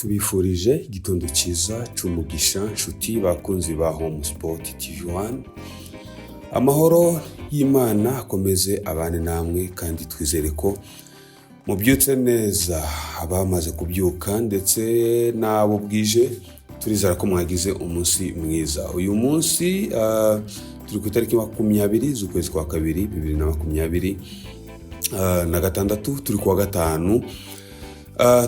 Tubifurije igitondo cyiza cy'umugisha, nshuti bakunzi ba Home Sport TV 1. Amahoro y'Imana akomeze abane namwe, kandi twizere ko mubyutse neza. Abamaze kubyuka ndetse n'abo bwije, turizera ko mwagize umunsi mwiza. Uyu munsi turi ku itariki 20 z'ukwezi kwa kabiri 2026, turi kuwa gatanu.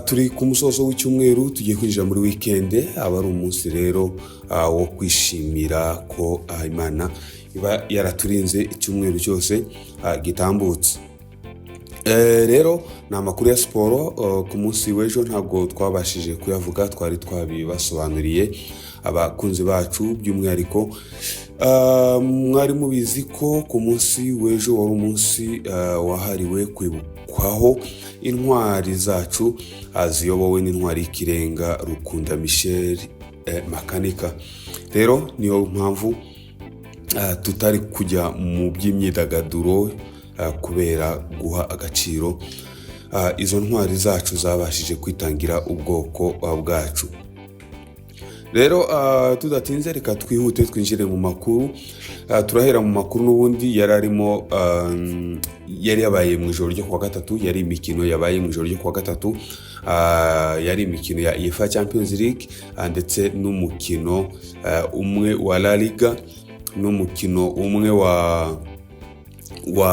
Turi ku musozo w'icyumweru, tugiye kwinjira muri weekend. Aba ari umunsi rero wo kwishimira ko Imana iba yaraturinze icyumweru cyose gitambutse. Rero ni amakuru ya siporo. Ku munsi w'ejo ntabwo twabashije kuyavuga, twari twabibasobanuriye abakunzi bacu. By'umwihariko mwari mubizi ko ku munsi w'ejo wari umunsi wahariwe kwibukwaho intwari zacu, ziyobowe n'intwari y'ikirenga Rukunda Michel Makanika. Rero niyo mpamvu tutari kujya mu by'imyidagaduro, kubera guha agaciro izo ntwari zacu zabashije kwitangira ubwoko bwacu. Rero tudatinze, reka twihute twinjire mu makuru. Turahera mu makuru n'ubundi yari arimo, yari yabaye mu ijoro ryo kuwa gatatu. Yari imikino yabaye mu ijoro ryo kuwa gatatu, yari imikino ya UEFA Champions League, ndetse n'umukino umwe wa La Liga, n'umukino umwe wa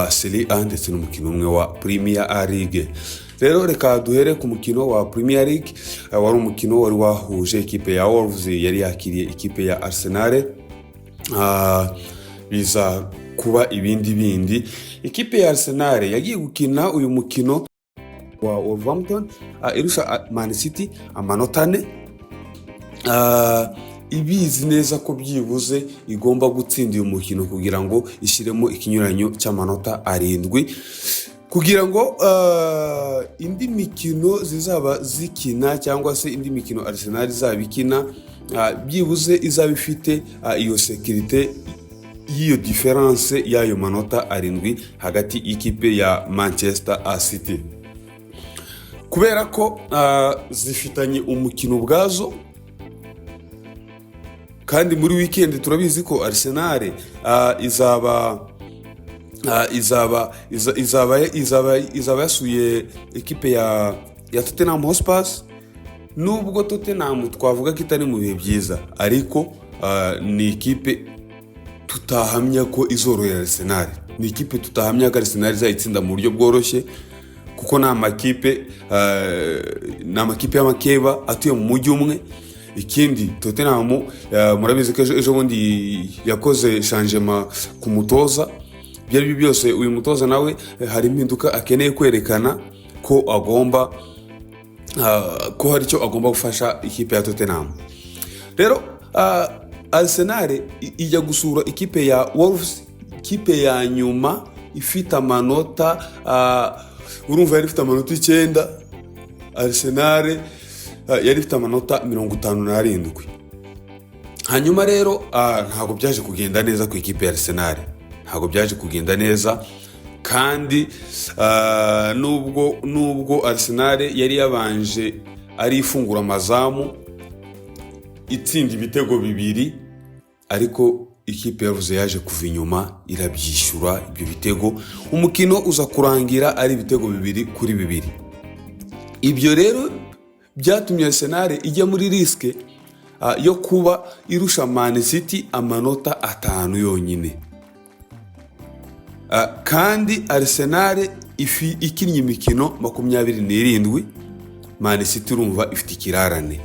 Serie A, ndetse n'umukino umwe wa Premier League. Rero reka duhere ku mukino wa Premier League. Wari umukino wari wahuje ikipe ya Wolves yari yakiriye ikipe ya Arsenal. Biza kuba ibindi bindi. Ikipe ya Arsenal yagiye gukina uyu mukino wa Wolverhampton irusha Man City amanota 4, ibizi neza ko byibuze igomba gutsinda uyu mukino kugira ngo ishyiremo ikinyuranyo cy'amanota 7, kugira ngo indi mikino zizaba zikina, cyangwa se indi mikino Arsenal izaba ikina, byibuze izaba ifite iyo sécurité y'iyo différence y'ayo manota 7 hagati y'ikipe ya Manchester City, kubera ko zifitanye umukino ubwazo. Kandi muri weekend turabizi ko Arsenal izaba izaba yasuye ikipe ya Tottenham Hotspur. Nubwo Tottenham twavuga ko itari mu bihe byiza, ariko ni ikipe tutahamya ko izorohera Arsenal, ni ikipe tutahamya ko Arsenal izayitsinda mu buryo bworoshye, kuko ni amakipe y'amakeba atuye mu mujyi umwe. Ikindi, Tottenham murabizi ko ejo bundi yakoze changement ku mutoza. Ibyo ari byo byose, uyu mutoza nawe hari impinduka akeneye kwerekana ko agomba, ko hari icyo agomba gufasha ikipe ya Tottenham. Rero Arsenal ijya gusura ikipe ya Wolves, ikipe ya nyuma ifite amanota, urumva yari ifite amanota 9, Arsenal yari ifite amanota 57. Hanyuma rero ntabwo byaje kugenda neza ku ikipe ya Arsenal, ntabwo byaje kugenda neza. Kandi nubwo Arsenal yari yabanje ari ifungura amazamu, itsinda ibitego bibiri, ariko ikipe yavuze yaje kuva inyuma irabyishyura ibyo bitego, umukino uza kurangira ari ibitego 2-2. Ibyo rero byatumye Arsenal ijya muri risque yo kuba irusha Man City amanota 5 yonyine. Kandi Arsenal ikinnye imikino 27, Man City urumva ifite ikirarane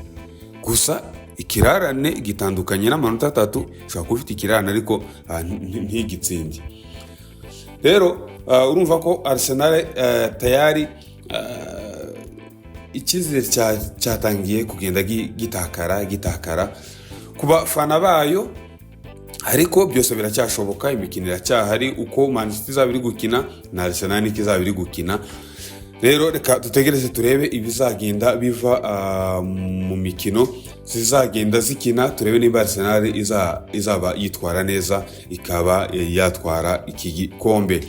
gusa. Ikirarane gitandukanye n'amanota 3. Ishobora kuba ifite ikirarane ariko ntigitsinde. Rero urumva ko Arsenal tayari icyizere cyatangiye kugenda gitakara gitakara ku bafana bayo, ariko byose biracyashoboka, imikino iracyahari. Uko Man City izaba iri gukina na Arsenal niko izaba iri gukina. Rero reka dutegereze turebe ibizagenda biva mu mikino zizagenda zikina, turebe niba Arsenal izaba yitwara neza ikaba yatwara iki gikombe.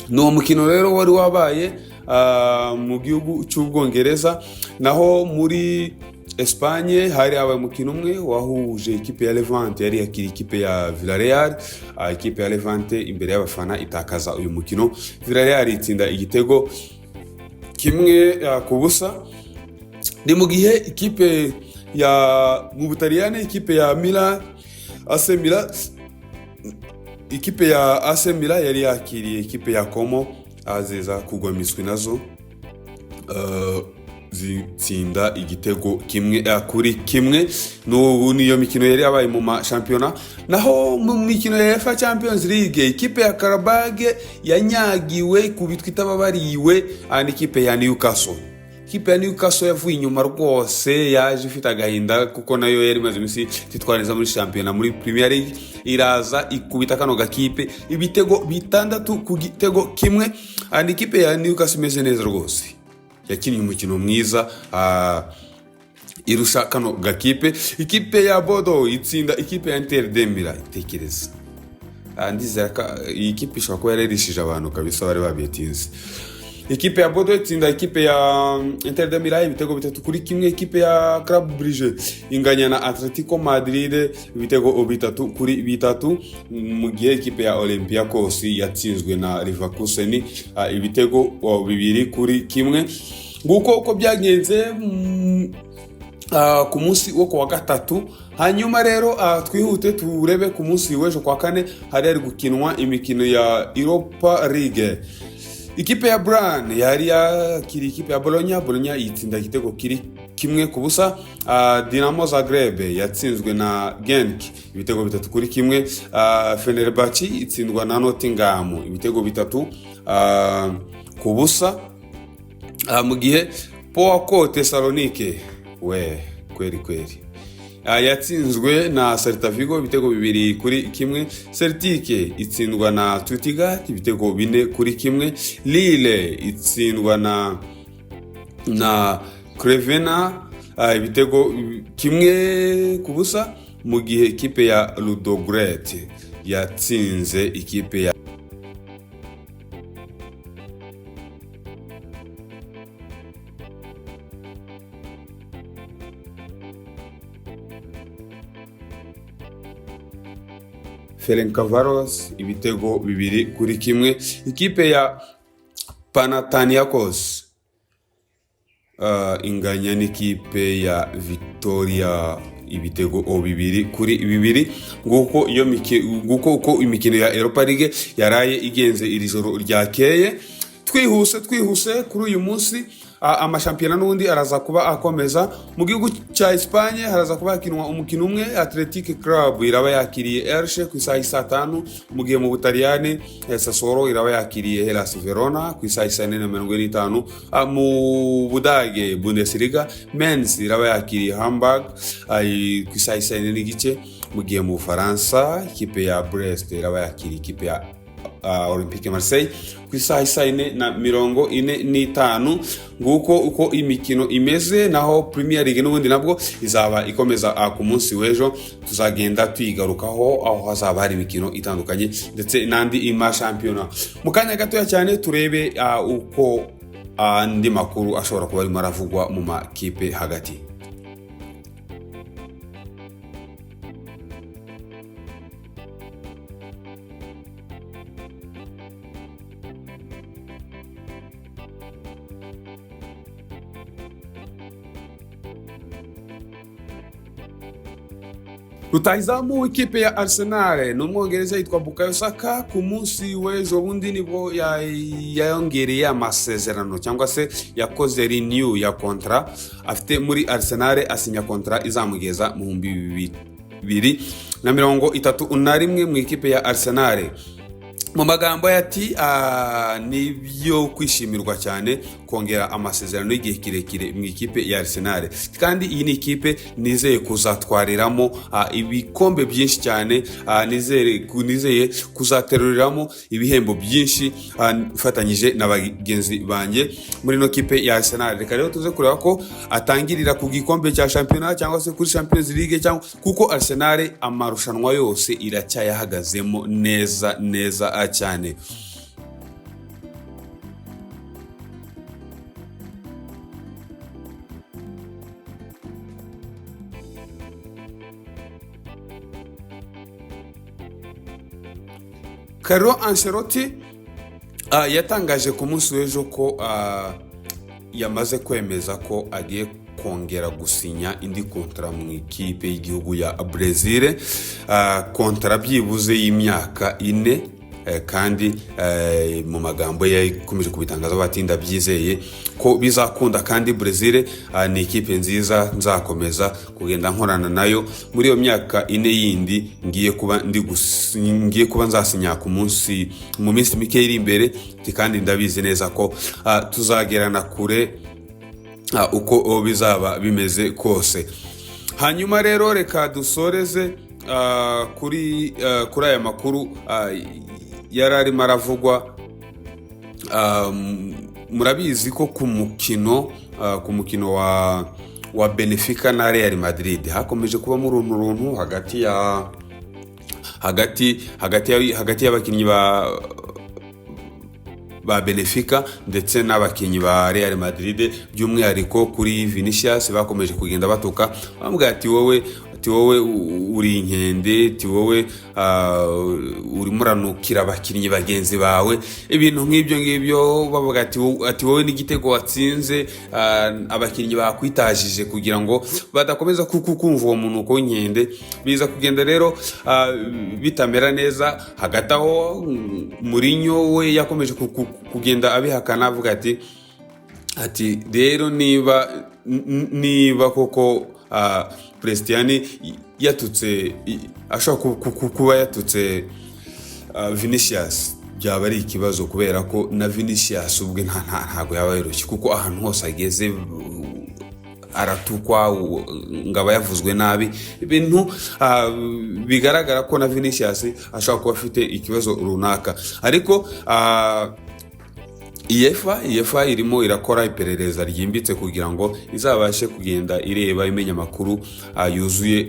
Ni uwo mukino rero wari wabaye. mu gihugu cy'Ubwongereza. Naho muri Espagne hari habaye umukino umwe wahuje ikipe ya Levante yari yakiriye ikipe ya Villarreal. Ikipe ya Levante imbere y'abafana itakaza uyu mukino, Villarreal itsinda igitego 1-0. Ni mu gihe ikipe ya mu Butaliyani, ikipe ya Milan AC Milan, ikipe ya AC Milan yari yakiriye ikipe ya Como, ziza kugwa miswi nazo, zitsinda igitego 1-1. N'ubu niyo mikino yari yabaye mu mashampiyona. Naho mu mikino ya UEFA Champions League, ikipe ya Qarabag yanyagiwe ku bitwa itababariwe n'ikipe ya Newcastle. Ikipe ya Newcastle yavuye inyuma rwose, yaje ifite agahinda kuko nayo yari imaze iminsi ititwara neza muri shampiyona, muri Premier League, iraza ikubita kano gakipe ibitego 6-1. Ni ikipe ya Newcastle imeze neza rwose, yakinnye umukino mwiza, irusha kano gakipe. Ikipe ya Bodo itsinda ikipe ya Inter de Milan. Itekereza, ndizera ko iyi kipe ishobora kuba yararishije abantu kabisa bari babitinze. Ikipe ya Bodo itsinda ikipe ya Inter de Milan ibitego 3-1. Ikipe ya Club Brugge inganya na Atletico Madrid ibitego 3-3, mu gihe ikipe ya Olympiacos yatsinzwe na Leverkusen ibitego 2-1. Nguko uko byagenze ku munsi wo kuwa gatatu. Hanyuma rero twihute turebe ku munsi w'ejo kwa kane, hari gukinwa imikino ya Europa League. Ikipe ya Brann yari yakiriye ikipe ya Bologna, Bologna yitsinda igitego kiri 1-0. Dinamo Zagreb yatsinzwe na Genk ibitego 3-1. Fenerbahce itsindwa na Nottingham ibitego 3-0. Mu gihe PAOK Thessaloniki we kweri kweri yatsinzwe na Celta Vigo ibitego 2-1. Celtic itsindwa na Stuttgart ibitego 4-1. Lille itsindwa na Crevena ibitego 1-0, mu gihe ikipe ya Ludogorets yatsinze ikipe ya Ferencvaros ibitego 2-1. Ikipe ya Panathinaikos inganya n'ikipe ya Victoria ibitego 2-2. Nguko uko imikino ya Europa League yaraye igenze iri joro ryakeye. Twihuse twihuse, kuri uyu munsi amashampiyona n'ubundi araza kuba akomeza. Mu gihugu cya Espagne haraza kuba hakinwa umukino umwe, Athletic Club iraba yakiriye Elche ku isaha y'i 5:00, mu gihe mu Butaliyani Sassuolo iraba yakiriye Hellas Verona ku isaha y'i 4:45. Mu Budage, Bundesliga, Mainz iraba yakiriye Hamburg ku isaha y'i 4:30, mu gihe mu Bufaransa ikipe ya Brest iraba yakiriye ikipe ya Olympique Marseille ku isaha isa 4:45. Nguko uko imikino imeze. Naho Premier League n'ubundi nabwo izaba ikomeza ku munsi w'ejo, tuzagenda tuyigarukaho aho hazaba hari imikino itandukanye ndetse n'andi mashampiyona. Mu kanya gatoya cyane turebe uko andi makuru ashobora kuba arimo aravugwa mu makipe hagati. Rutahizamu w'ikipe ya Arsenal ni umwongereza yitwa Bukayo Saka. Ku munsi w'ejo bundi nibwo yongereye amasezerano cyangwa se yakoze renew ya contrat afite muri Arsenal, asinya contrat izamugeza mu 2031 mu ikipe ya Arsenal. Mu magambo ati nibyo kwishimirwa cyane kongera amasezerano y'igihe kirekire mu ikipe ya Arsenal, kandi iyi ni ikipe nizeye kuzatwariramo ibikombe byinshi cyane, nizeye kuzateruriramo ibihembo byinshi mfatanyije na bagenzi banjye muri ino kipe ya Arsenal. Reka rero tuze kureba ko atangirira ku gikombe cya shampiyona cyangwa se kuri Champions League cyangwa, kuko Arsenal amarushanwa yose iracyayahagazemo neza neza cyane. Carlo Ancelotti yatangaje ku munsi w'ejo ko yamaze kwemeza ko agiye kongera gusinya indi kontara mu ikipe y'igihugu ya Brazil, kontara byibuze y'imyaka 4, kandi mu magambo ye yakomeje kubitangaza bati: "Ndabyizeye ko bizakunda, kandi Brazil ni ikipe nziza, nzakomeza kugenda nkorana nayo muri iyo myaka 4 yindi ngiye kuba ndi ngiye kuba nzasinya ku munsi mu minsi mike iri imbere." Ati: "Kandi ndabizi neza ko tuzagerana kure uko bizaba bimeze kose." Hanyuma rero reka dusoreze kuri aya makuru yari arimo aravugwa. Murabizi ko ku mukino wa Benfica na Real Madrid hakomeje kubamo uruntu runtu hagati ya hagati hagati ya- hagati y'abakinnyi ba Benfica ndetse n'abakinnyi ba Real Madrid, by'umwihariko kuri Vinicius bakomeje kugenda batuka, bamubwira ati: "Wowe uri inkende," ati: "Wowe urimo uranukira abakinnyi bagenzi bawe," ibintu nk'ibyo ngibyo. Bavuga ati: "Wowe n'igitego watsinze, abakinnyi bakwitajije kugira ngo badakomeza kumva uwo munuko w'inkende." Biza kugenda rero bitamera neza. Hagati aho Mourinho we yakomeje kugenda abihakana, avuga ati: "Rero niba koko Prestianni yatutse, ashobora kuba yatutse Vinicius, byaba ari ikibazo, kubera ko na Vinicius ubwe ntabwo yaba yoroshye, kuko ahantu hose ageze aratukwa, ngo aba yavuzwe nabi." Ibintu bigaragara ko na Vinicius ashobora kuba afite ikibazo runaka. Ariko UEFA irimo irakora iperereza ryimbitse kugira ngo izabashe kugenda ireba, imenya amakuru yuzuye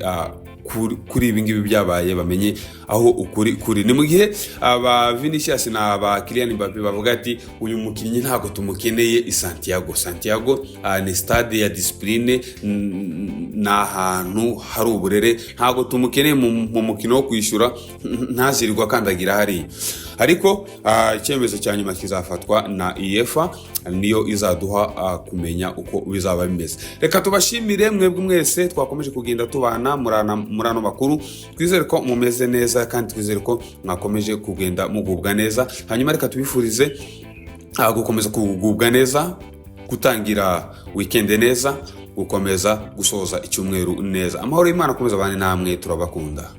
kuri ibi ngibi byabaye, bamenye aho ukuri kuri. Ni mu gihe aba Vinicius na ba Kylian Mbappe bavuga ati: "Uyu mukinnyi ntabwo tumukeneye i Santiago. Santiago ni stade ya discipline, ni ahantu hari uburere, ntabwo tumukeneye mu mukino wo kwishyura, ntazirirwa akandagira hariya." Ariko icyemezo cya nyuma kizafatwa na UEFA, niyo izaduha kumenya uko bizaba bimeze. Reka tubashimire mwebwe mwese twakomeje kugenda tubana muri ano makuru. Twizere ko mumeze neza kandi twizere ko mwakomeje kugenda mugubwa neza. Hanyuma reka tubifurize gukomeza kugubwa neza, gutangira weekend neza, gukomeza gusoza icyumweru neza. Amahoro y'Imana akomeza abane namwe, turabakunda.